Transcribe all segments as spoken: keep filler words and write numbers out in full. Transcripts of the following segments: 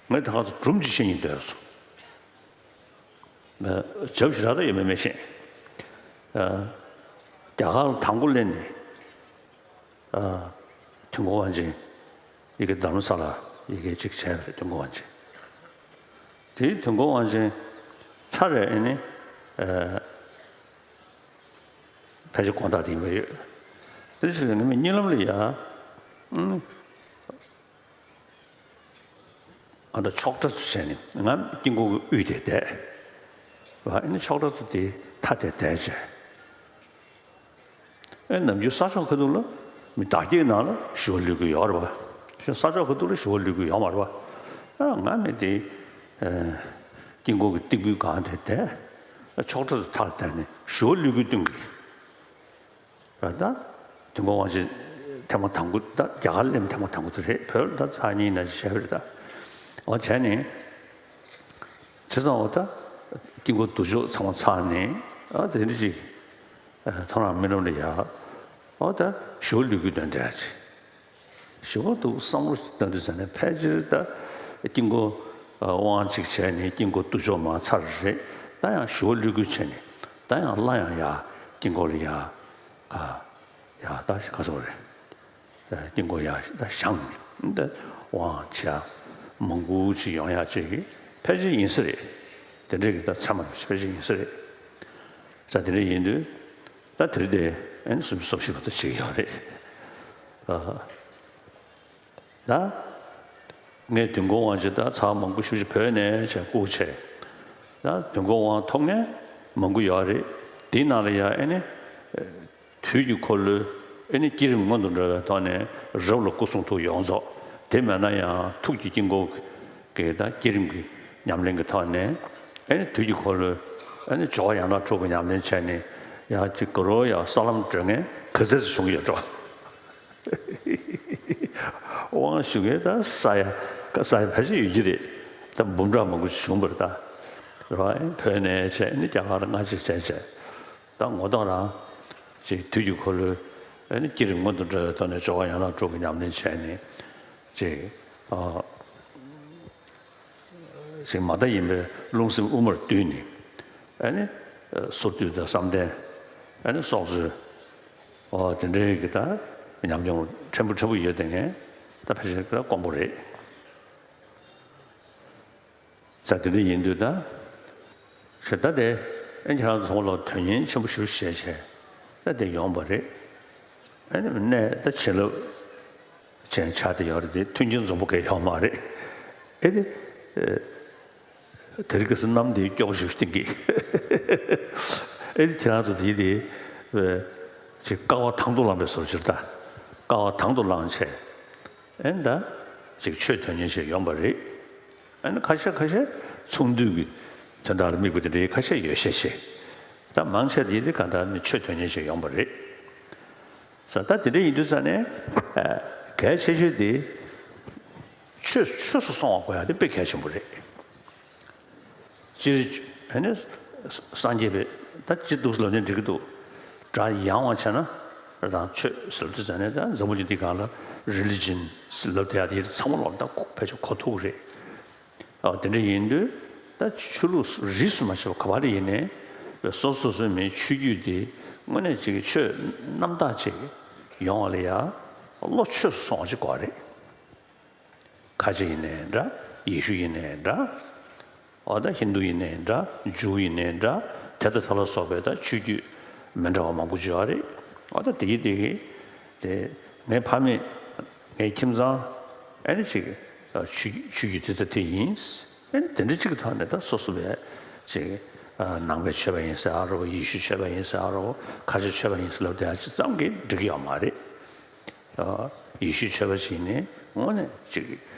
ངས་ད་ག་ཚོད་སྒྲུང་ཅིག་བཤད་སྙིང་འདོད་སོང་། ཨ། བྱབ་ཞེ་དྲག་ད་ཡོད་མེད་མི་ཤེས། ཨ། རྒྱ་གར་ལ་དང་པོ་སླེབས་ནས། ཨ། དུས་འཁོར་དབང་ཆེན་ཡ་གི་རྡ་རམ་ས་ལ་ཡ་གི་ཅིག་བྱས་པ་རེད། དུས་འཁོར་དབང་ཆེན། དེའི་དུས་འཁོར་དབང་ཆེན་ཚར་རེད། ཨེ་ནི། ཨ། ཕལ་ཆེར་དགོང་དག་དེ་ཡིན་པ་ཡོད། དེ་ཕྱིར་ངས་གཉིད་ལམ་ལ་ཡ། ཨུམ། ཨ། ད་ཕྱོགས་བྲལ་ཚོ་བྱས་ནས་ང་དཀྱིལ་འཁོར་གྱི་དབུས་དེར་བསྡད། ཨ་ནི་ཕྱོགས་བྲལ་ཚོ་དེ་མཐའ་དེར་བསྡད་བྱས། ཨེ། ནམ་རྒྱུན་ས་ཕྱོགས་ཁ་ཐུག་ལ་མི་བདག་བསྐྱེད་ནང་ལ་ཞི་བ་ལྷོད་ཀྱི་ཡོད་རེད་པ། ས་ཕྱོགས་ཁ་ཐུག་ལ་ཞི་བ་ལྷོད་ཀྱི་ཡོད་མ་རེད་པ། ཨ། ང་མི་དེ། ཨ། དཀྱིལ་འཁོར་གྱི་སྟེགས་བུའི་སྒང་དེར་བསྡད། ཕྱོགས་བྲལ་ཚོ་མཐའ་ལ་བསྡད་ནས་ཞི་བ་ལྷོད་ཀྱི་སྟེང་གི། ད་དུས་འཁོར་དབང་ཆེན་ཐེངས་མ་དང་པོ། ད་རྒྱ་གར་སླེབས་ཐེངས་མ་དང་པོ་དེ་རེད། བོད་ལ་ད་ཚར་གཉིས་ནང་བཞིན་བྱས་པ་རེད་ད། འོ་བྱས་ནས། བྱས་ཙང་འོ་ད་དཀྱིལ་འཁོར་གདུལ་ཕྱོགས་ཚང་མ་ཚར་ནས། ཨ། དེ་འདྲ་ཅིག་ཨ། ཐོ་རངས་རྨི་ལམ་ལ་ཡ། འོ་ད་ཞི་བ་ལྷོད་ཀྱི་སྟེང་བསྡད་ཅིག་ཞི་བ་འདུག་བསམ་བློ་ཞིག་བཏང་དུས་ཙ་ནས་ཕལ་ཆེར་ད་དཀྱིལ་འཁོར། ཨ། དབང་ཅིག་བྱས་ནས་དཀྱིལ་འཁོར་གདུལ་ཕྱོགས་མར་ཚར་རེད། ད་ཡང་ཞི་བ་ལྷོད་ཀྱི་བྱས་ནས། ད་ཡང་སླར་ཡང་ཡ་དཀྱིལ་འཁོར་ལ་ཡ། ཨ། ཡ་ད་ག་ཚོད་རེད། ཨ། དཀྱིལ་འཁོར་ཡ་ད་བཞེངས་ནས་ད་དབང་བྱས། མང་པོ་ཅིག་ཡོང་ཡག་ཅིག་གི་ཕལ་ཆེར་ཡིན་ས་རེད། དེ་འདྲའི་གི་ད་མཚན་མ་ཕལ་ཆེར་ཡིན་ས་རེད། ས་དེ་འདྲ་ཡིན་དུས། ད་དེ་རིང་དེ་ཨེ་ནི་སུམ་ཅུ་སོ་བཞི་བར་དུ་བྱེད་ཀྱི་ཡོད་རེད། ཨ། ད་ངས་དུས་འཁོར་དབང་ཆེན་ད་ཚར་མང་པོ་ཞེ་པོ་ཅིག་བོད་ནས་བྱས་བསྐུར་བྱས། ད་དུས་འཁོར་དབང་ཐོབ་མཁན་མང་པོ་ཡོད་རེད། དེའི་ནང་ལ་ཡང་ཨེ་ནི། དུས་ཀྱི་འཁོར་ལོའི་ཨེ་ནི་བསྐྱེད་རིམ་སྔོན་དུ་འགྲོ་བའི་ཐོག་ནས་རབ་ལ་སྐུ་གསུང་ཐུགས་ཡོངས་རྫོགས། དེ་མེད་ན་ཡང་ཐུགས་ཀྱི་དཀྱིལ་འཁོར་གྱི་ད་བསྐྱེད་རིམ་གྱི་ཉམས་ལེན་གྱི་ཐོག་ནས། ཨེ་ནི་དུས་ཀྱི་འཁོར་ལོའི་ཨེ་ནི་སྦྱོར་བ་ཡང་དག་དྲུག་གི་ཉམས་ལེན་བྱས་ནས། ཡང་ཅིག་ག་རོ་ཡང་ས་ལམ་བགྲོད་མཁན་ག་ཚད་ཅིག་བྱུང་གི་ཡོད་འགྲོ། དབང་ཞུ་མཁན་ད་ས་ཡ་ས་ཡ་ཕལ་ཆེར་ཡོད་ཀྱི་རེད། ད་འབུམ་ཕྲག་མང་པོ་ཞིག་བྱུང་བ་རེད་ད། རེད་པ། བོད་ནས་བྱས་ནས་རྒྱ་གར་སྔ་ཕྱིར་བྱས་བྱས། ད་ངོ་ཐོག་རང་ཅིག་དུས་ཀྱི་འཁོར་ལོའི་ཨེ་ནི་བསྐྱེད་རིམ་སྔོན་དུ་འགྲོ་བའི་ཐོག་ནས་སྦྱོར་བ་ཡང་དག་དྲུག་གི་ཉམས་ལེན་བྱས་ནས་ཅིག་ཨ། ཅིག་མ་མཐའ་ཡིན་པའི་རླུང་སེམས་དབུ་མར་བསྡུས་ནས། ཨེ་ནི་སོར་སྡུད་དང་བསམ་གཏན། ཨེ་ནི་སྲོག་རྩོལ། ཨོ། དེ་འདྲའི་གི་ད་ཉམས་མྱོང་ཕྲན་བུ་ཕྲན་བུ་ཡོད་དེ་ངས་ད་ཕལ་ཆེར་ཀ་དཀོན་པོ་རེད། ས་དེ་འདྲ་ཡིན་དུས་ད། ཞེ་ད་དེ་ཨེ་ཁྱེད་རང་ཚོ་ཚང་མ་ལ་དོན་སྙིང་ཆེན་པོ་ཞེ་པོ་བྱས་བྱས་ད་དེ་ཡོང་བ་རེད། ཨེ་ནི་གནས་ད་བྱིན་རླབས་ཅན་ཆགས་བསྡད་ཡོད་རེད་དེ། མཐུན་རྐྱེན་འཛོམས་པོ་གང་ཡང་ཡོད་མ་རེད། ཨེ་ནི། ཨེ། དེ་རིང་ཁ་སང་གནམ་དེ་སྐྱོ་པོ་ཞེ་པོ་ཅིག་གཏིང་གི། ཨེ་ནི་ཁྱེད་རང་ཚོ་དེ་དེ། ཨེ། ཅིག་དཀའ་བ་དང་དུ་བླངས་པའི་བཟོ་ཅིག་རེད་ད། དཀའ་བ་དང་དུ་བླངས་བྱས། ཨེ་ནི་ད་ཅིག་ཆོས་དོན་གཉེར་བྱས་ཡོང་བ་རེད། ཨེ་ནི་ཁ་ཤས་ཁ་ཤས་ཚོང་འདུས་ཀྱི་དོན་དག་ལ་དམིགས་པ་དེ་འདྲའི་ཁ་ཤས་ཡོད་ཤས་ཤིག་ད་མང་ཆེ་དེ་དེ་གང་ལྟར་ནི་ཆོས་དོན་གཉེར་བྱས་ཡོང་བ་རེད། ས་ད་དེ་འདྲ་ཡིན་དུས་ས་ནས། ཨ། གལ་ཆེ་ཤོས་དེ་ཆོས་ཆོས་སུ་སོང་བ་དགོས་ཡ་དེ་དཔེ་གལ་ཆེན་པོ་རེད། སྤྱིར་ཨ་ནི་སངས་རྒྱས་པའི་ད་སྤྱིར་འདུག་ལབ་ནས་འགྲིག་གི་འདུག་སྒྲ་ཡང་བ་བྱས་ན་རང་ཆོས་ཟེར་དུས་ཙ་ནས་ད་འཛམ་བུ་གླིང་འདི་སྒང་ལ་religion་ཟེར་ལབ་བསྡད་ཡ་དེ་ཚང་མ་ལོག་ད་ཕལ་ཆེར་གོ་ཐུབ་ཀྱི་རེད། ཨ། དེ་འདྲ་ཡིན་དུས་ད་ཆོས་ལུགས་རིས་སུ་མ་ཆད་པ་ག་པར་ཡིན་ནའི་སོ་སོ་སོ་སོའི་མིའི་ཆོས་བརྒྱུད་དེ་དངོས་གནས་ཅིག་ཆོས་རྣམ་དག་ཅིག་ཡོང་བ་ལ་ཡ་བློ་ཆོས་སུ་སོང་བ་ཅིག་དགོས་རེད། ཁ་ཆེ་ཡིན་ནའི་འདྲ། ཡེ་ཤུ་ཡིན་ནའི་འདྲ། འོ་ད་ཧིན་དུ་ཡིན་ནའི་འདྲ། ཇུའུ་ཡིན་ནའི་འདྲ། དེ་དང་དེ་ལ་སོགས་པའི་ད་ཆོས་བརྒྱུད་མི་འདྲ་བ་མང་པོ་ཅིག་ཡོད་རེད། འོ་ད་དེ་གི་དེ་གི་དེ་ངའི་ཕ་མེས་ངའི་ཁྱིམ་ཚང་ཨེ་ནི་ཅིག་ཆོས་ཆོས་བརྒྱུད་དེ་ད་དེ་ཡིན། ཨེ་ནི་དེ་འདྲ་ཅིག་གི་ཐོག་ནས་ད་སོ་སོ་བས་ཅིག་ནང་པའི་ཆོས་པ་ཡིན་ཟེར་ཨ་རོ། ཡེ་ཤུ་ཆོས་པ་ཡིན་ཟེར་ཨ་རོ། ཁ་ཆེ་ཆོས་པ་ཡིན་ཟེར་ལབ་བསྡད་ཡ་ཅིག་ཙམ་གྱིས་འགྲིག་གི་ཡོད་མ་རེད། ཡེ་ཤུའི་ཆོས་པ་ཞིག་ནི་དངོས་གནས་ཅིག་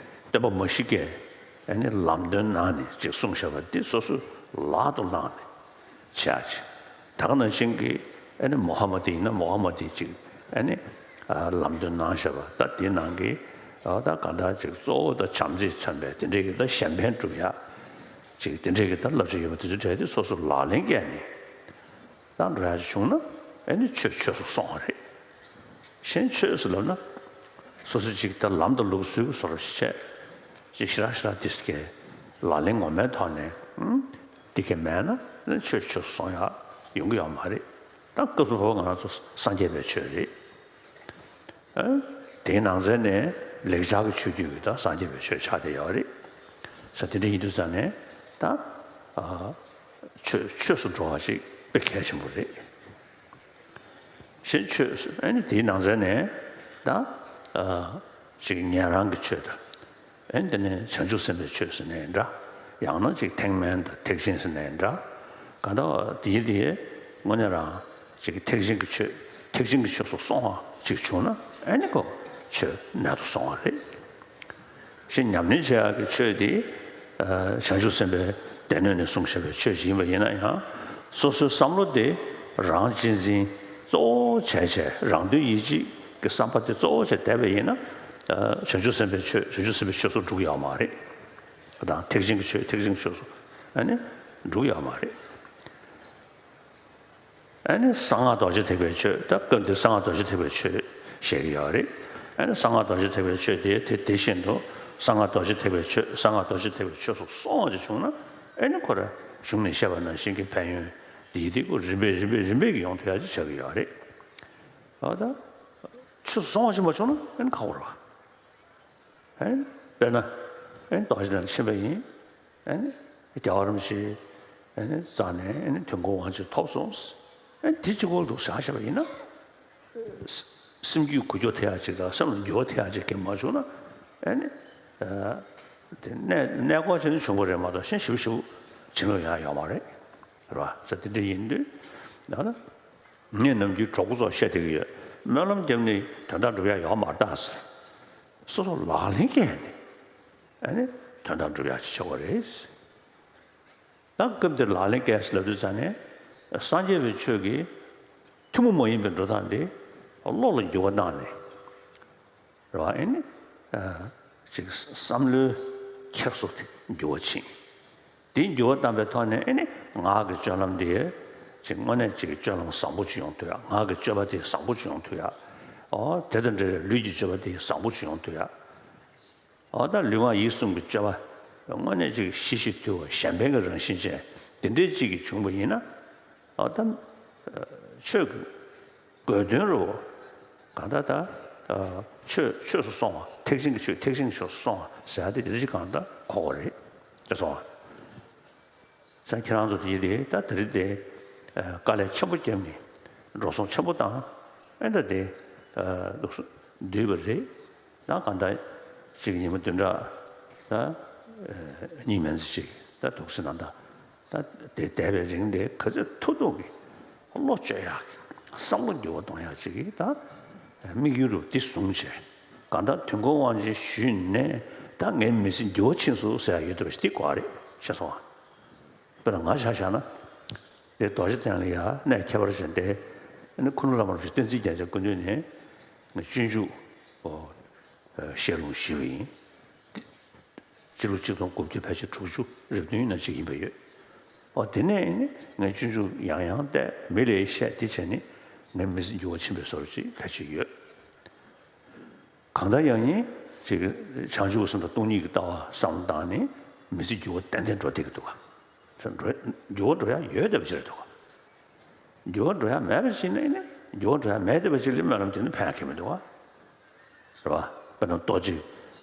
སྟོན་པ་མ་ཤི་ཀས་ཨ་ནི་ལམ་སྟོན་གནང་ནས་ཅིག་གསུངས་བཞག་པ་འདི་སོ་སོ་ལག་ཏུ་བླངས་ནས་བྱས་ཅིག་ད་ག་ནང་བཞིན་གྱི་ཨ་ནི་མོ་ཧ་མ་ཏི་ཡིན་ན་མོ་ཧ་མ་ཏི་ཅིག་ཨ་ནི་ལམ་སྟོན་གནང་བཞག་པ་ད་འདི་ནང་གི་ད་གང་ལྟར་ཅིག་གཙོ་བོ་ད་བྱམས་བརྩེས་མཚོན་པའི་དེ་འདྲའི་གི་ད་གཞན་ཕན་སྒྲུབ་ཡ་ཅིག་དེ་འདྲའི་གི་ད་བསླབ་བྱ་ཡོད་པ་དེ་ཚོ་གྲས་དེ་སོ་སོ་ལག་ལེན་བཀལ་ནས། ད་འགྲོ་ཡ་ཅིག་བྱུང་ན་ཨེ་ནི་ཆོས་ཆོས་སུ་སོང་བ་རེད། གཞན་ཆོས་སུ་ལབ་ན་སོ་སོ་ཅིག་ད་ལམ་དང་ལུགས་སྲོལ་གྱི་བཟོ་འདྲ་ཞིག་ ཅིག་ཞེ་དྲག་ཞེ་དྲག་དེ་གའི་ལག་ལེན་ངོ་མའི་ཐོག་ནས་ཨུམ་དེ་གའི་མེད་ན་ཆོས་ཆོས་སུ་སོང་ཡག་ཡོང་གི་ཡོད་མ་རེད། ད་སྐབས་སུ་བབ་པ་ང་རང་ཚོ་སངས་རྒྱས་པའི་ཆོས་རེད། ཨ། དེའི་ནང་ཚན་ནས་ལེགས་སྦྱར་གྱི་ཆོས་བརྒྱུད་ཀྱི་ད་སངས་རྒྱས་པའི་ཆོས་ཆགས་བསྡད་ཡོད་རེད། ས་དེ་འདྲ་ཡིན་དུས་ཙང་ནས་ད་ཨ། ཆོས་ཆོས་སུ་འགྲོ་བ་ཞིག་དཔེ་གལ་ཆེན་པོ་རེད། གཞན་ཆོས་ཨ་ནི་དེའི་ནང་ཚན་ནས་ད་ཨ། ཅིག་ཉན་རང་གི་ཆོས་དང་། ཨ་ནི་དེ་ནས་བྱང་ཆུབ་སེམས་དཔའི་ཆོས་ཟེར་ནའི་འདྲ། ཡང་ན་ཅིག་ཐེག་དམན་དང་ཐེག་ཆེན་ཟེར་ནའི་འདྲ། གང་ལྟར་དེའི་དེ་དངོས་གནས་རང་ཅིག་ཐེག་ཆེན་གྱི་ཆོས་ཐེག་ཆེན་གྱི་ཆོས་སུ་སོང་བ་ཅིག་བྱུང་ན་ཨ་ནི་ཁོ་ཆོས་གནད་དུ་སོང་བ་རེད། ཞེས་ཉམས་ལེན་བྱེད་ཡག་གི་ཆོས་དེ། ཨ། བྱང་ཆུབ་སེམས་དཔའི་སྡེ་སྣོད་ནས་གསུངས་བཞག་པའི་ཆོས་ཤིག་ཡིན་པ་ཡིན་ན་ཡང་། སོ་སོའི་བསམ་བློ་དེ་རང་གཅེས་འཛིན་གཙོ་བོ་བྱས་བྱས་རང་དོན་ཡིད་བྱེད་ཀྱི་བསམ་པ་དེ་གཙོ་བོ་བྱས་བསྡད་པ་ཡིན་ན། ཨ། བྱང་ཆུབ་སེམས་དཔའི་ཆོས་བྱང་ཆུབ་སེམས་དཔའི་ཆོས་སུ་འགྲུབ་ཡོད་མ་རེད། དང་ཐེག་ཆེན་གྱི་ཆོས་ཐེག་ཆེན་གྱི་ཆོས་སུ་ཨ་ནི་འགྲུབ་ཡོད་མ་རེད། ཨ་ནི་གསང་སྔགས་རྡོ་རྗེ་ཐེག་པའི་ཆོས་ད་སྐབས་འདིར་གསང་སྔགས་རྡོ་རྗེ་ཐེག་པའི་ཆོས་བཤད་ཀྱི་ཡོད་རེད། ཨ་ནི་གསང་སྔགས་རྡོ་རྗེ་ཐེག་པའི་ཆོས་དེ་དེ་དེ་བཞིན་དུ་གསང་སྔགས་རྡོ་རྗེ་ཐེག་པའི་ཆོས་གསང་སྔགས་རྡོ་རྗེ་ཐེག་པའི་ཆོས་སུ་སོང་བ་ཅིག་བྱུང་ན་ཨ་ནི་ཁོ་རང་གཞུང་ནས་བཤད་པ་ནང་བཞིན་གྱི་ཕན་ཡོན་འདི་དེ་ཁོ་རིམ་པས་རིམ་པས་རིམ་པས་ཀྱིས་ཡོང་ཐུབ་ཡག་ཅིག་ཆགས་ཀྱི་ཡོད་རེད། ཨ་ད་ཆོས་སུ་སོང་བ་ཅིག་མ་བྱུང་ན་ཨ་ནི་ཁག་པོ་རེད་བ། ཨེ། དཔེར་ན། ཨེ། རྡོ་རྗེ་གདན་ལ་ཕྱིན་པ་ཡིན། ཨེ། རྒྱལ་བ་རིན་པོ་ཆེ། ཨེ། རྩ་ནས་ཨེ། དོན་ཀུན་དབང་ཆེན་ཐོབ་སོང་། ཨེ། དེ་གཅིག་པོ་འདུག་བཞག་བཞག་པ་ཡིན་ན། སེམས་རྒྱུད་འགུལ་སྐྱོད་ཐེབས་ཡག་ཅིག་དང་སེམས་ལ་འགྱུར་བ་ཐེབས་ཡག་ཅིག་གི་མ་བྱུང་ན། ཨེ་ནི། དེ་གནས་གནས་སྐོར་བྱས་ནས་བྱུང་བ་རེད་མ་གཏོགས་གཞན་ཞིབ་ཞིབ་བྱེད་ལོས་ཡང་ཡོད་མ་རེད། རེད་བ། ས་དེ་འདྲ་ཡིན་དུས། ད་ལྟ། ངས་ནམ་རྒྱུན་གྲོགས་པོ་ཚོར་བཤད་བསྡད་ཀྱི་ཡོད། སྨོན་ལམ་བརྒྱབ་ནས་དོན་དག་འགྲུབ་ཡག་ཡོད་མ་རེད་ད། སོ་སོ་ལག་ལེན་བཀལ་ནས་ཨ་ནི་དོན་དག་འགྲུབ་ཡག་ཅིག་ཆགས་པ་རེད། ད་སྐབས་འདིར་ལག་ལེན་བཀལ་ཟེར་ལབ་དུས་ཙང་ནས་སངས་རྒྱས་པའི་ཆོས་ཀྱི་ཐུན་མོང་མ་ཡིན་པའི་འགྲོ་སྟངས་དེ་བློ་ལ་འགྱུར་བ་བཏང་ནས། རེད་བ། ཨེ་ནི། ཨ། ཅིག་བསམ་བློའི་འཁྱེར་སོ་དེ་འགྱུར་བ་ཕྱིན། དེ་འགྱུར་བ་བཏང་པའི་ཐོག་ནས་ཨེ་ནི་ངག་གི་སྤྱོད་ལམ་དེ་ཅིག་དངོས་གནས་ཅིག་སྤྱོད་ལམ་བཟང་པོ་ཅིག་ཡོང་ཐུབ་ཡག་ངག་གི་སྤྱོད་པ་དེ་བཟང་པོ་ཅིག་ཡོང་ཐུབ་ཡག་ཨོ་དེ་དང་འབྲེལ་བའི་ལུས་ཀྱི་སྤྱོད་པ་དེ་བཟང་པོ་ཅིག་ཡོང་ཐུབ་ཡག་ཨོ་ད་ལུས་ངག་ཡིད་གསུམ་གྱི་སྤྱོད་པ་དངོས་གནས་ཅིག་ཞི་ཞིང་དུལ་བ་གཞན་ཕན་གྱི་རང་བཞིན་ཅན་དེ་འདྲའི་ཅིག་གིས་བྱུང་བ་ཡིན་ན། ཨོ་ད། ཆོས་ཀྱི་དགོས་དོན་རུ། གང་ལྟར་ད། ཆོས་ཆོས་སུ་སོང་བ་ཐེག་ཆེན་གྱི་ཆོས་ཐེག་ཆེན་གྱི་ཆོས་སུ་སོང་བ་ཟེར་ཡག་དེ་དེ་འདྲ་ཞིག་གང་ལྟར་གོ་དགོས་རེད། ཅེས་གསུངས་པ། ས་ཁྱེད་རང་ཚོ་དེ་རེད་ད་དེ་རེད་དེ། དཀའ་ལས་ཆེན་པོ་བརྒྱབ་ནས་འགྲོ་སོང་ཆེན་པོ་བཏང་ཨེ་ད་དེ། ལུགས་སུ་བསྡུས་པ་རེད། ད་གང་ལྟར་གཅིག་ཉི་མ་བདུན་ཕྲག་ད་གཉིས་མན་ཙམ་ཅིག་ད་འདུག་སེ་ནང་ད་ད་དེ་བསྡད་པའི་རིང་དེ་ག་ཚོད་ཐུབ་ཐུབ་ཀྱིས། བློ་བཅོས་ཡག་གི་བསམ་བློ་འགྱུར་བ་གཏོང་ཡག་ཅིག་གི་ད་དམིགས་ཡུལ་རུ་འདི་བཟུང་བྱས་གང་ལྟར་དོན་ཀུན་དབང་ཆེན་ཞུས་ནས་ད་ངའི་མི་ཚེ་འགྱུར་བ་ཕྱིན་སོང་ཟེར་ཡག་ཡོད་འདུག་པ་ཞིག་འདི་དགོས་རེད་ཤེས་སོང་ཨ། དཔེར་ན་ང་ཆ་བཞག་ན་དེ་རྡོ་རྗེ་གདན་ལ་ཡ་གནས་ཁྱད་པར་ཅན་དེ་ནི་ཁུ་ནུ་བླ་མ་རིན་པོ་ཆེ་བསྟན་འཛིན་རྒྱལ་མཚན་སྐུ་མདུན་ནས་ངས་སྤྱོད་འཇུག་བཤད་ལུང་ཞུས་པ་ཡིན། སྤྱི་ལོ་གཅིག་སྟོང་དགུ་བརྒྱ་ཕལ་ཆེར་དྲུག་ཅུ་རེ་བདུན་ན་ཅིག་ཡིན་པ་ཡོད། ཨོ་དེ་ནས་ནི་ངས་སྤྱོད་འཇུག་ཡང་ཡང་བལྟས་མི་ལ་བཤད་དེ་བྱས་ནི་ངའི་མི་ཚེ་འགྱུར་བ་ཕྱིན་པའི་བཟོ་འདྲ་ཅིག་ཕལ་ཆེར་ཡོད། གང་ལྟར་ཡང་ནི་ཅིག་བྱང་ཆུབ་སེམས་དང་སྟོང་ཉིད་ཀྱི་ལྟ་བ་བསམ་བློ་བཏང་ནས་མི་ཚེ་འགྱུར་བ་ཏན་ཏན་འགྲོ་བསྡད་ཀྱི་འདུག་ག་འགྱུར་བ་འགྲོ་ཡག་ཡོད་བསྡད་པ་ཅིག་རེད་འདུག་ག་འགྱུར་བ་འགྲོ་ཡག་མེད་པ་ཞིག་ནི་ནི་འགྱུར་བ་འགྲོ་ཡག་མེད་བསྡད་པ་ཅིག་ལ་སྨོན་ལམ་བྱས་ནས་ཕན་ཡག་གང་ཡང་མི་འདུག་ག་རེད་བ། དཔེར་ན་ལྟོ་གཅིག་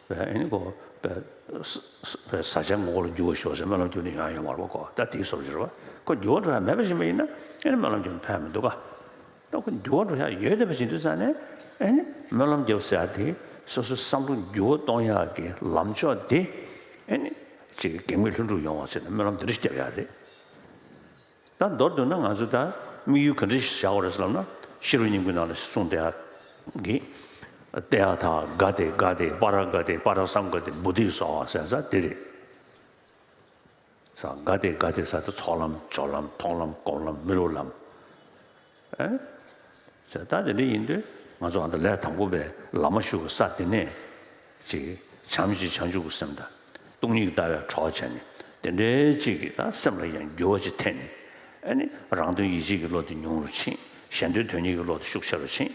པའི་ཨེ་ནི་ཁོ་པའི་པའི་བཟའ་བཅའ་ངོ་བོ་ལ་འགྱུར་བ་ཤོར་ཟེར་སྨོན་ལམ་རྒྱབ་ནས་ཡོང་ཡག་ཡོད་མ་རེད་པ་ཁོ། ད་དེའི་བཟོ་འདྲ་ཅིག་རེད་བ། ཁོ་འགྱུར་བ་འགྲོ་ཡག་མེད་པ་ཞིག་ཡིན་ན་ཨེ་ནི་སྨོན་ལམ་རྒྱབ་ནས་ཕན་ཡག་མི་འདུག་ག་ད་ཁོ་འགྱུར་བ་འགྲོ་ཡག་ཡོད་བསྡད་པ་ཞིག་དུས་ཙང་ནས་ཨེ་ནི་སྨོན་ལམ་རྒྱབ་ཟེར་ཡག་དེ་སོ་སོའི་བསམ་བློ་འགྱུར་བ་གཏོང་ཡག་གི་ལམ་ཕྱོགས་དེ་ཨེ་ནི་ཅིག་གེགས་མེད་ལྷུན་གྲུབ་ཡོང་བ་བྱས་ནས་སྨོན་ལམ་དེ་འདྲ་ཞིག་རྒྱབ་ཡག་རེད། ད་མདོར་བསྡུ་ན་ང་ཚོ་ད་དམིགས་ཡུལ་ག་འདྲ་ཞིག་བཞག་དགོས་རེད་ཟེར་ལབ་ན་ཤེས་རབ་སྙིང་པོའི་ནང་ལ་གསུངས་བསྡད་ཡག་གི། ཏདྱ་ཐཱ་ག་ཏེ་ག་ཏེ་པཱ་ར་ག་ཏེ་པཱ་ར་སཾ་ག་ཏེ་བོ་དྷི་སྭཱ་ཧཱ་ཟེར་ས་དེ་རེད། ས་ག་ཏེ་ག་ཏེ་ཟེར་ད་ཚོགས་ལམ་སྦྱོར་ལམ་མཐོང་ལམ་སྒོམ་ལམ་མི་སློབ་ལམ། ཨེ། ཟེར་ད་དེ་འདྲ་ཡིན་དུས་ང་ཚོ་ཨ་ད་ལས་དང་པོ་པའི་ལམ་ཞུགས་ས་དེ་ནས་ཅིག་བྱམས་ཤིང་བྱང་ཆུབ་ཀྱི་སེམས་དང་སྟོང་ཉིད་ཀྱི་ལྟ་བའི་གྲོགས་བྱས་ནས་དེ་འདྲའི་ཅིག་གིས་ད་སེམས་ལ་ཡང་འགྱུར་བ་ཅིག་ཐེབས་ནས་ཨ་ནི་རང་དོན་ཡིད་བྱེད་ཀྱི་བློ་དེ་ཉུང་རུ་ཕྱིན། གཞན་དོན་དོན་གཉེར་གྱི་བློ་དེ་ཤུགས་ཆེ་རུ་ཕྱིན།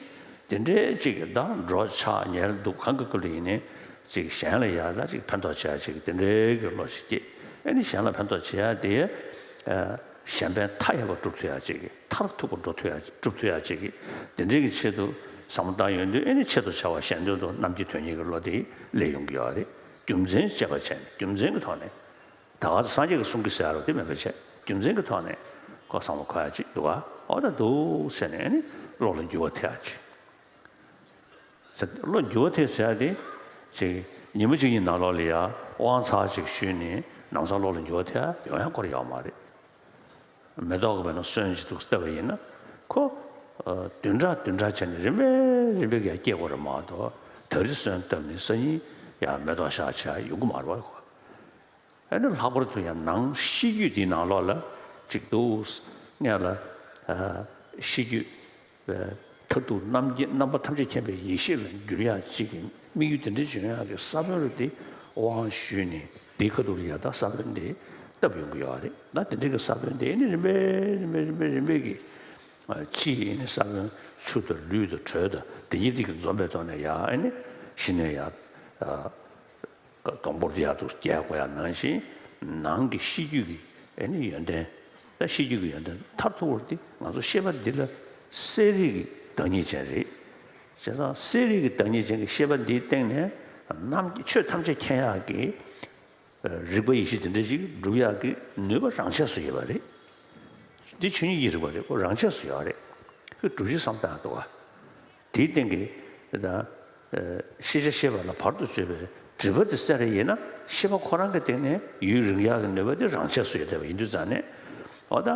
དེ་འདྲའི་ཅིག་གིས་ད་འགྲོ་འཆག་ཉལ་འདུག་གང་གི་སྐབས་ལ་ཡིན་ནའི་ ཅིག་གཞན་ལ་ཡང་ད་ཅིག་ཕན་ཐོགས་བྱེད་ཡ་ཅིག་དེ་འདྲའི་གི་བློ་ཞིག་སྐྱེས། ཨ་ནི་གཞན་ལ་ཕན་ཐོགས་བྱེད་ཡ་དེ་གཞན་ཕན་མཐའ་ཡས་པ་སྒྲུབ་ཐུབ་ཡ་ཅིག་མཐར་ཐུག་པ་འགྲོ་ཐུབ་ཡ་སྒྲུབ་ཐུབ་ཡ་ཅིག་དེ་འདྲའི་གི་ཆེད་དུ་བསམ་བློ་བཏང་ཡོང་དུས། ཨ་ནི་ཆེད་དུ་བྱ་བ་གཞན་དོན་དུ་རྣམ་མཁྱེན་དོན་གཉེར་གྱི་བློ་དེ་སླེབས་ཡོང་གི་ཡོད་རེད། རྒྱུ་མཚན་དཔྱད་པ་བྱས་ནས་རྒྱུ་མཚན་གྱི་ཐོག་ནས། ད་ག་སངས་རྒྱས་ཀྱི་གསུང་གི་ཟེར་ཡ་རོ་དེ་མེད་པ་བྱས། རྒྱུ་མཚན་གྱི་ཐོག་ནས་ཁོ་བསམ་བློ་འཁོར་ཡ་ཅིག་འདུག་ག་འོ་ད་འདུག་ཟེར་ནས་ཨ་ནི་བློ་ལ་འགྱུར་བ་ཐེབས་ཡ་ཅིག་བློ་འགྱུར་བ་ཐེབས་ཟེར་ཡ་དེ་ཅིག་ཉི་མ་གཅིག་གཉིས་ནང་ལོགས་ལ་ཡ་དབང་ཚར་ཅིག་ཞུས་ནས་ནང་སང་བློ་ལ་འགྱུར་བ་ཐེབས་ཡ་ཡོང་ཡ་སྐོར་ཡོད་མ་རེད། མེ་ཏོག་གི་བར་ན་སོན་ཅིག་འདུག་བལྟས་པ་ཡིན་ན་ཁོ་བདུན་ཕྲག་བདུན་ཕྲག་བྱས་ནས་རིམ་པས་རིམ་པས་ཀྱི་ཡ་སྐྱེ་དགོས་རེད་མ་གཏོགས། ད་རེས་སོན་བཏབ་ནས་སང་ཉིན་ཡ་མེ་ཏོག་ཤར་བྱས་ཡོང་གི་མ་རེད་བ། ཨ་ནི་ལྷག་པར་དུ་ཡང་ནང་ཤེས་རྒྱུད་དེའི་ནང་ལོགས་ལ་ཅིག་འདུག་སྔོན་ལ་ཨ་ཤེས་རྒྱུད་པའི་མཐར་ཐུག་རྣམ་མཁྱེན་རྣམ་པ་ཐམས་ཅད་མཁྱེན་པའི་ཡེ་ཤེས་ལ་འགྱུར་ཡག་ཅིག་གི་དམིགས་ཡུལ་དེ་འདྲ་བྱུང་ཡག་གི་ས་བོན་རུ་དེ་དབང་ཞུས་ནས་དེའི་ཁ་ཐུག་ལ་ཡ་ད་ས་བོན་དེ་བཏབ་ཡོང་གི་ཡོད་རེད། ད་དེ་འདྲ་གི་ས་བོན་དེ་ནི་རིམ་པས་རིམ་པས་རིམ་པས་རིམ་པས་ཀྱི་ཨ་ཕྱིའི་ནི་ས་བོན་ཆུ་དང་ལུད་དང་དྲོད་དང་དེ་ཉིད་དེ་གི་འཛོམས་པའི་ཐོག་ནས་ཡ་ཨ་ནི་གཞི་ནས་ཡ་ཨ། གང་པོར་དེ་ཡག་ཏུ་རྒྱག་དགོས་ཡག་ནང་བཞིན། ནང་གི་ཤེས་རྒྱུད་ཀྱི་ཨེ་ནི་ཡོན་ཏན། ད་ཤེས་རྒྱུད་ཀྱི་ཡོན་ཏན་མཐར་ཐུག་པར་དེ་ང་ཚོ་ཤེས་པ་འདི་ལ་གསལ་རིག་གི་བདག་ཉིད་ཅན་རེད། བྱས་ཙང་གསལ་རིག་གི་བདག་ཉིད་ཅན་གྱི་ཤེས་པ་འདིའི་སྟེང་ནས་རྣམ་ཆོས་ཐམས་ཅད་མཁྱེན་ཡག་གི་རིག་པ་ཡེ་ཤེས་དེ་འདྲ་ཅིག་སྒྲུབ་ཡག་གི་ནུས་པ་རང་ཆས་སུ་ཡོད་པ་རེད། འདི་ཆོས་ཉིད་ཀྱི་རིག་པ་རེད། ཁོ་རང་ཆས་སུ་ཡོད་རེད། ཁོས་སྒྲུབ་བྱེད་བསམ་བཏང་འདུག་བ། དེའི་སྟེང་གི་ད་ཤེས་བྱ་ཤེས་པ་ལ་བར་དུ་གཅོད་པའི་སྒྲིབ་པ་དེ་སེལ་རེ་ཡིན་ན། ཤེས་པ་ཁོ་རང་གི་སྟེང་ནས་ཡུན་རིང་ཡག་གི་ནུས་པ་དེ་རང་ཆས་སུ་ཡོད་བསྡད་པ་ཡིན་དུས་ཙང་ནས། འོ་ད་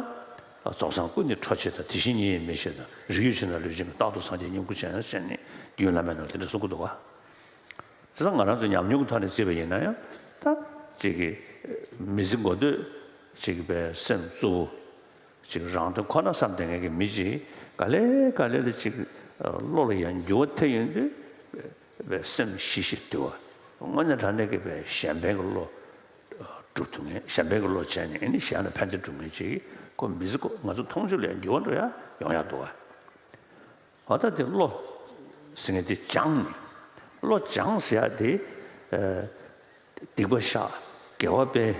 རྫོགས་སངས་སྐུ་ནི་འཕྲོ་ཆེ་དང་། དེ་བཞིན་ཉིད་ཡིན་མི་ཤེས་དང་། རིགས་ཡོད་ཕྱིར་ན་ལུས་ཅན་གྱི། རྟག་ཏུ་སངས་རྒྱས་བསྙེན་བཀུར་བྱས་ན་ཟེར་ནས་རྒྱུད་བླ་མའི་ནང་དེ་འདྲ་གསུང་གི་འདུག་བ། བྱས་ཙང་ང་རང་ཚོ་ཉམས་མྱོང་གི་ཐོག་ནས་བརྩིས་པ་ཡིན་ན་ཡང་། ད་ཅིག་གི་མི་ཚེ་འགོ་སྟོད་ཅིག་པའི་སེམས་གཙོ་བོ་ཅིག་རང་དོན་ཁོ་ན་བསམ་བསྡད་མཁན་གྱི་མི་ཅིག་ག་ལེ་ག་ལེ་ལ་ཅིག་བློ་ལ་ཡང་འགྱུར་བ་ཐེབས་ཡོང་དུས། པའི་སེམས་ཞི་ཞིང་དུལ་བ། དངོས་གནས་དྲང་གནས་ཀྱི་པའི་གཞན་ཕན་གྱི་བློ་སྒྲུབ་ཐུབ་མཁན། གཞན་ཕན་གྱི་བློ་བྱས་ནས་ཨ་ནི་གཞན་ལ་ཕན་བདེ་སྒྲུབ་མཁན་ཅིག་ཁོ་མི་ཚེ་ཁོ་ང་ཚོ་མཐོང་ཆོས་ལ་ཡང་འགྱུར་བ་འགྲོ་ཡ་ཡོང་ཡ་འདུག་བ། འོ་ད་དེ་བློ་ཟེར་མཁན་དེ་སྦྱངས་ནས། བློ་སྦྱངས་ཟེར་ཡ་དེ། ཨ། སྡིག་པ་བཤགས། དགེ་བ་སྤེལ།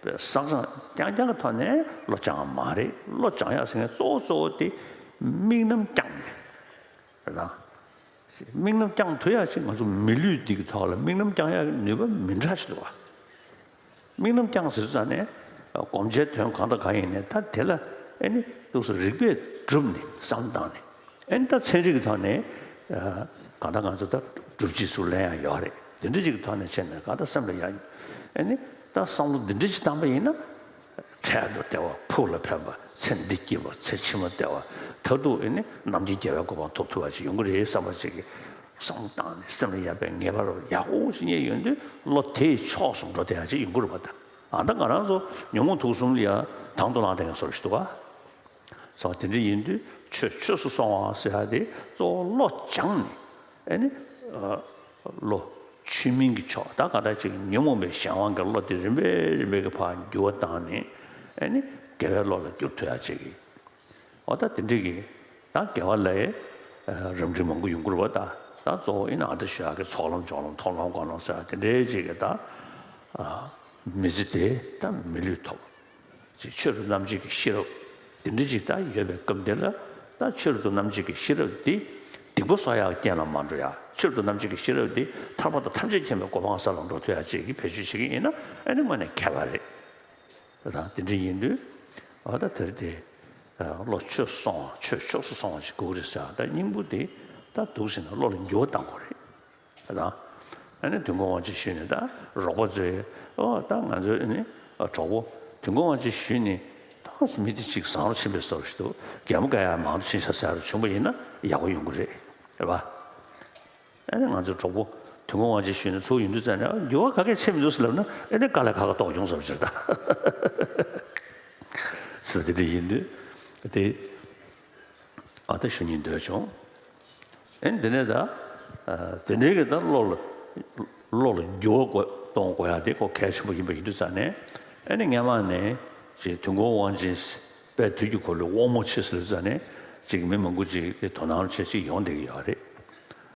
བསགས་སྦྱང་རྐྱང་རྐྱང་གི་ཐོག་ནས་བློ་སྦྱང་བ་མ་རེད། བློ་སྦྱང་ཡག་ཟེར་མཁན་གཙོ་བོ་གཙོ་བོ་དེ་དམིགས་རྣམ་བསྐྱངས་ནས་རེད་ད། དམིགས་རྣམ་བསྐྱང་ཐུབ་ཡག་ཅིག་ང་ཚོ་མི་ལུས་འདི་གི་ཐོག་ལ་དམིགས་རྣམ་བསྐྱང་ཡག་གི་ནུས་པ་མི་འདྲ་ཞིག་འདུག་བ། དམིགས་རྣམ་བསྐྱངས་ཟེར་ཙང་ནས་སྒོམ་བྱའི་དོན་གང་དང་གང་ཡིན་ནའི་ད་དེ་ལ་ཨེ་ནི་འདུག་སེ་རིགས་པས་བསྒྲུབས་ནས་བསམ་བཏང་ནས། ཨེ་ནི་ད་ཚན་རིག་གི་ཐོག་ནས་གང་ལྟར་ང་ཚོ་ད་སྒྲུབ་བྱེད་ཚུར་ལེན་ཡག་ཡོད་རེད། འདི་འདྲ་ཅིག་གི་ཐོག་ནས་བྱས་ནས་གང་ལྟར་སེམས་ལ་ཡག་ཨེ་ནི་ད་བསམ་བློ་འདི་འདྲ་ཅིག་བཏང་པ་ཡིན་ན། འཕྲལ་དུ་བདེ་བ་ཕུགས་ལ་ཕན་པ། ཚེ་འདི་སྐྱིད་པ་ཚེ་ཕྱི་མ་བདེ་བ། མཐར་ཐུག་ཨེ་ནི་རྣམ་མཁྱེན་རྒྱལ་བའི་གོ་འཕང་ཐོབ་ཐུབ་པ་ཅིག་ཡོང་གི་རེད་བསམ་པ་ཅིག་གི་བསམ་བཏང་ནས་སེམས་ལ་ཡག་པའི་ངེས་པ་རུ་ཡག་པོ་ཞིག་རྙེད་ཡོང་དུས་བློ་དེའི་ཕྱོགས་སུ་འགྲོ་བསྡད་ཡག་ཅིག་ཡོང་གི་རེད་པ། ད་ཨ་ད་ང་རང་ཚོ་ཉོན་མོངས་དུག་གསུམ་ལ་ཡ་དང་དུ་བླངས་བསྡད་མཁན་བཟོ་འདྲ་ཞིག་འདུག་ག་སོ་དེ་འདྲ་ཡིན་དུས་ཆོས་ཆོས་སུ་སོང་བ་ཟེར་ཡ་དེ་གཙོ་བོ་བློ་སྦྱངས་ནས། ཨེ་ནི་ཨ་བློ་ཆོས་མིན་གྱི་ཕྱོགས། ད་ག་འདྲ་ཅིག་ཉོན་མོངས་པའི་གཞན་དབང་གི་བློ་དེ་རིམ་པས་རིམ་པས་ཀྱི་ཕར་འགྱུར་བ་བཏང་ནས། ཨེ་ནི་དགེ་བའི་བློ་ལ་བསྒྱུར་ཐུབ་ཡ་ཅིག་གི། འོ་ད་དེ་འདྲ་གི་ད་དགེ་བ་ལ་ཨ་རབ་འབྲིང་མང་པོ་ཡོང་གི་རེད་པ། ད་ད་གཙོ་བོ་ཨེ་ནི་ཨ་ད་ཞུ་ཡག་གི་ཚོགས་ལམ་སྦྱོར་ལམ་མཐོང་ལམ་སྒོམ་ལམ་ཟེར་ཡ་དེ་འདྲའི་ཅིག་གི་ད་ཨ་མི་ཚེ་དེ་ད་མི་ལུས་ཐོབ། ཅིག་ཆོས་རབ་རྣམ་འབྱེད་ཀྱི་ཤེས་རབ་དེ་འདྲ་ཅིག་ད་ཡོད་པའི་སྐབས་དེ་ལ། ད་ཆོས་རབ་ཏུ་རྣམ་འབྱེད་ཀྱི་ཤེས་རབ་དེ་སྡིག་པ་གསོག་ཡག་རྐྱེན་ལ་མ་འགྲོ་ཡ། ཆོས་རབ་ཏུ་རྣམ་འབྱེད་ཀྱི་ཤེས་རབ་དེ་ཐར་པ་དང་ཐམས་ཅད་མཁྱེན་པའི་གོ་འཕང་ས་ལ་འགྲོ་ཐུབ་ཡ་ཅིག་གི་བེད་སྤྱོད་བྱེད་ཀྱི་ཡིན་ན། ཨ་ནི་དངོས་གནས་མཁས་པ་རེད། ད་དེ་འདྲ་ཡིན་དུས་ཨ་ད་དེར་དེ་བློ་ཆོས་སོང་བ། ཆོས་ཕྱོགས་སུ་སོང་བ་ཞིག་དགོས་ཀྱི་རེད་ཟེར། ད་སྙིང་པོ་དེ་ད་འདུག་སེ་ན་བློ་ལ་འགྱུར་བ་གཏང་དགོས་རེད། ད་ཨ་ནི་དུས་འཁོར་དབང་ཆེན་ཞུས་ནས། ད་རོགས་པ་ཚོས་ཨོ་ད་ང་ཚོའི་ཨ་ནི་གྲོགས་པོ་དུས་འཁོར་དབང་ཆེན་ཞུས་ནས་ད་མི་དེ་ཅིག་བཟང་རུ་ཕྱིན་པའི་བཟོ་འདྲ་ཞིག་འདུག་རྒན་མོ་ག་ཡ་མང་དུ་ཕྱིན་ཤག་ཟེར་བྱུང་བ་ཡིན་ན་ཡག་པོ་ཡོང་གི་རེད། རེད་པ། ཨ་ནི་ང་ཚོའི་གྲོགས་པོ་དུས་འཁོར་དབང་ཆེན་ཞུས་ནས་ཚུར་ཡོང་དུས་ཙང་ནས་འགྱུར་བ་ག་གེ་ཕྱིན་མི་འདུག་ཟེར་ལབ་ན། ཨ་ནི་དཀའ་ལས་ཁག་ཁག་རྟོགས་བྱུང་བཟོ་འདྲ་ཞིག་རེད་ད། ཚུལ་དེ་འདྲ་ཡིན་དུས་དེ། ཨ་ད་ཞུ་སྙིང་འདོད་བྱུང་། ཨེ་འདི་ནས་ད་ཨ་དེ་འདྲའི་གི་ད་བློ་ལ་བློ་ལ་འགྱུར་བ་གཏོང་དགོས་ཡ་དེ་ཁོ་གལ་ཆེན་པོ་ཡིན་པ་ཡིན་དུས་ཙང་ནས། ཨེ་ནི་སྔན་མ་ནས་ཅིག་དུས་འཁོར་དབང་ཆེན་དཔལ་དུས་ཀྱི་འཁོར་ལོའི་དབང་མོ་ཆེ་ཟེར་ཙང་ནས་ཅིག་མི་མང་པོ་ཅིག་གི་དོ་སྣང་ཆེ་ཅིག་ཡོང་བསྡད་ཀྱི་ཡོད་རེད།